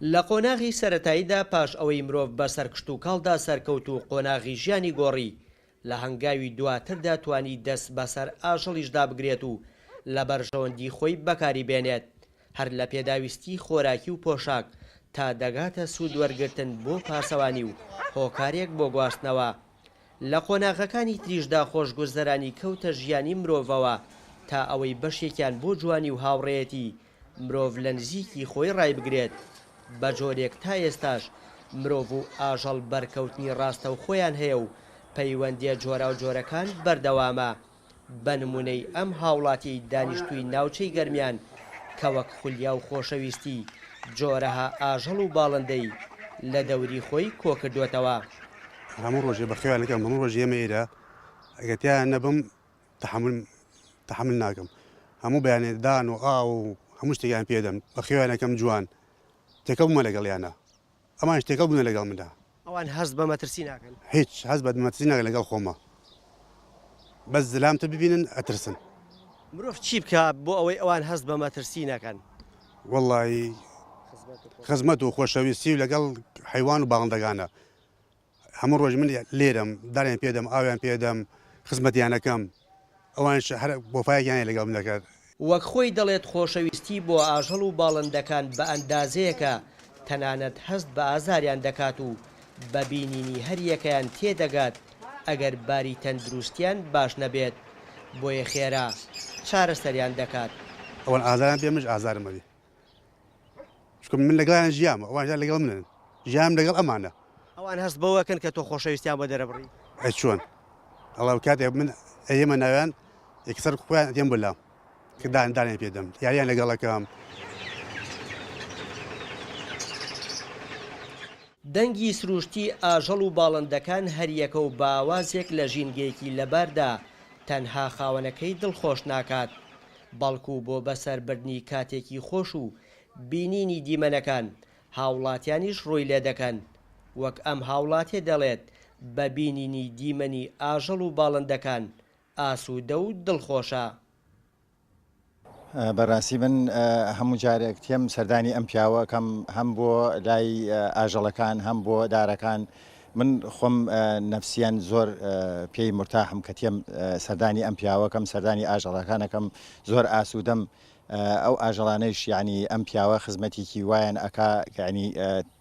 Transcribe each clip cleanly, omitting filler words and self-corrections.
لە قۆناغی سەرەتاییدا پاش ئەوەی مرۆڤ بەسەر کشتوکاڵدا سەرکەوت و قۆناغی ژیانی گۆڕی، لە هەنگاوی دواتردا توانی دەست بەسەر ئاژەڵیشدا بگرێت و لە بەرژەوەندی خۆی بەکاری بێنێت، هەر لە پێداویستی خۆراکی و پۆشاک تا دەگاتە سوود وەرگرتن بۆ پاسەوانی و هۆکارێک بۆ گواستنەوە. لە قۆناغەکانی تریشدا خۆشگوزەرانی کەوتە ژیانی مرۆڤەوە تا ئەوەی بەشێکیان بۆ جوانی و هاوڕێیەتی مرۆڤ لە نزیکی خۆی ڕایبگرێت، بە جۆرێک تا ئێستاش مرۆڤ و ئاژەڵ بەرکەوتنی ڕاستەوخۆیان هەیە و پەیوەندییە جۆراوجۆرەکان بەردەوامە، بە نموونەی ئەم هاوڵاتیەی دانیشتووی ناوچەی گەرمیان کە وەک خولیا و خۆشەویستی جۆرەها ئاژەڵ و باڵندەی لە دەوری خۆی کۆکردووەتەوە. هەموو ڕۆژێ بەخێویان ئەکەم هەموو ڕۆژێ ئێمە ئێرە ئەگەر تیایان نەبم تەحەمول تەحەمول ناکەم هەموو بەیانێ دان و ئاو و هەموو شتێکیان پێدەم بەخێویان ئەکەم جوان تێکەڵ بوومە لەگەڵیانا ئەمانیش تێکەڵ بوونە لەگەڵ مندا. ئەوان هەست بە مەترسی ناکەن؟ هیچ هەست بە مەترسی ناکەن لەگەڵ خۆما بەس زلامتر ببینن ئەترسن. مرۆڤ چی بکا بۆ ئەوەی ئەوان هەست بە مەترسی نەکەن؟ وەڵایی خزمەت و خۆشەویستی و لەگەڵ حەیوان و باڵندەکانە هەموو ڕۆژ من لێرەم داریان پێدەم ئاویان پێدەم خزمەتیان ئەکەم ئەوانیش هەر وەفایەکیان هەیە لەگەڵ من دەکات. وەک خۆی دەڵێت خۆشەویستی بۆ ئاژەڵ و باڵندەکان بە ئەندازەیەکە تەنانەت هەست بە ئازاریان دەکات و بە بینینی هەریەکەیان تێدەگات ئەگەر باری تەندروستیان باش نەبێت بۆیە خێرا چارەسەریان دەکات. ئەوان ئازاریان پێ منیش ئازارم ئەبێ. چونکە من لەگەڵیان ژیام ئەوانیش لەگەڵ منن ژیانم لەگەڵ ئەمانە. ئەوان هەست بەوە ئەکەن کە تۆ خۆشەویستیان بۆ دەرەبڕی؟ ئەی چۆن؟ ئەڵێ کاتێک من ئەیەمە ناویان یەکسەر خۆیان ئەتێن بۆ لام کە دان دانیان پێ دەم یاریان لەگەڵ ئەکەم. دەنگی سروشتی ئاژەڵ و باڵندەکان هەریەکە و بە ئاوازێک لە ژینگەیەکی لەباردا تەنها خاوەنەکەی دڵخۆش ناکات، بەڵکو بۆ بەسەربردنی کاتێکی خۆش و بینینی دیمەنەکان هاوڵاتیانیش ڕووی لێدەکەن، وەک ئەم هاوڵاتیە دەڵێت بە بینینی دیمەنی ئاژەڵ و باڵندەکان ئاسوودە و دڵخۆشە. بەراستی من هەموو جارێک تێم سەردانی ئەم پیاوە ئەکەم هەم بۆ لای ئاژەڵەکان هەم بۆ دارەکان من خۆم نەفسیەن زۆر پێی مورتاحم کە تێم سەردانی ئەم پیاوەکەم سەردانی ئاژەڵەکانەکەم زۆر ئاسوودەم ئەو ئاژەڵانەیش یعنی ئەم پیاوە خزمەتێکی وایان ئەکا یعنی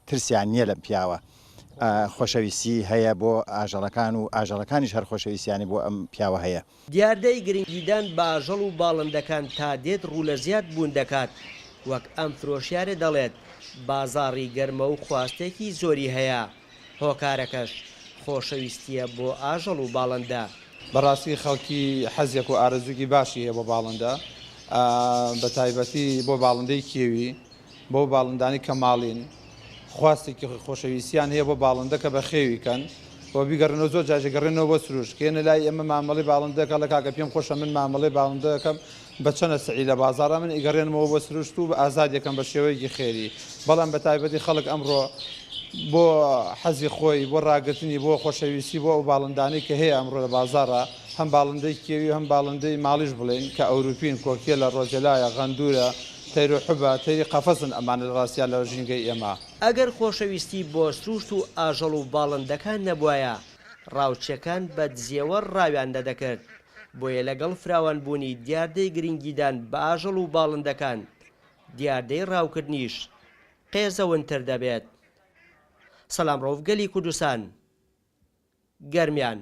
ترسیان نییە لەم پیاوە خۆشەویستی هەیە بۆ ئاژەڵەکان و ئاژەڵەکانیش هەر خۆشەویستیانی بۆ ئەم پیاوە هەیە. دیاردەی گرنگیدان بە ئاژەڵ و باڵندەکان تا دێت ڕوو لە زیاد بوون دەکات، وەک ئەم فرۆشیارە دەڵێت، بازاڕی گەرمە و خواستێکی زۆری هەیە، هۆکارەکەش خۆشەویستییە بۆ ئاژەڵ و باڵندە. بەڕاستی خەڵکی حەزێک و ئارەزووکی باشی هەیە بۆ باڵندە، بەتایبەتی بۆ باڵندەی کێوی. بەو باڵندانەی کە ماڵین خواستێکی خۆشەویستیان هەیە بۆ باڵندە کە بەخێوی کەن و بیگەڕێنەوە زۆر جاریش گەڕێنەوە بۆ سروشت کە یەنە لای ئێمە مامەڵەی باڵندەکە ئەڵێ کاکە پێم خۆشە من مامەڵەی باڵندەکەم بە چەنە سعری لە بازاڕا من ئیگەڕێنمەوە بۆ سروشت و ئازادیەکەم بە شێوەیەکی خێری بەڵام بە تایبەتی خەڵک ئەمڕۆ بۆ حەزی خۆی بۆ ڕاگرتنی بۆ خۆشەویستی بۆ ئەو باڵندانەی کە هەیە ئەمڕۆ لە بازاڕا هەم باڵندەی کێوی و هەم باڵندەی ماڵیش بڵێین کە ئەوروپین کۆکێلە ڕۆزێلایە غەندورە تەیر و حوبە، تەیری قەفەزن ئەمانە لە ڕاستیا لە ژینگەی ئێمە. ئەگەر خۆشەویستی بۆ سروشت و ئاژەڵ و باڵندەکان نەبوایە، ڕاوچیەکان بە دزیەوە ڕاویان نەدەکرد. بۆیە لەگەڵ فراوانبوونی دیاردەی گرنگیدان بە ئاژەڵ و باڵندەکان، دیاردەی ڕاوکردنیش قێزەونتر دەبێت. سەلام ڕەوف گەلی کوردستان، گەرمیان.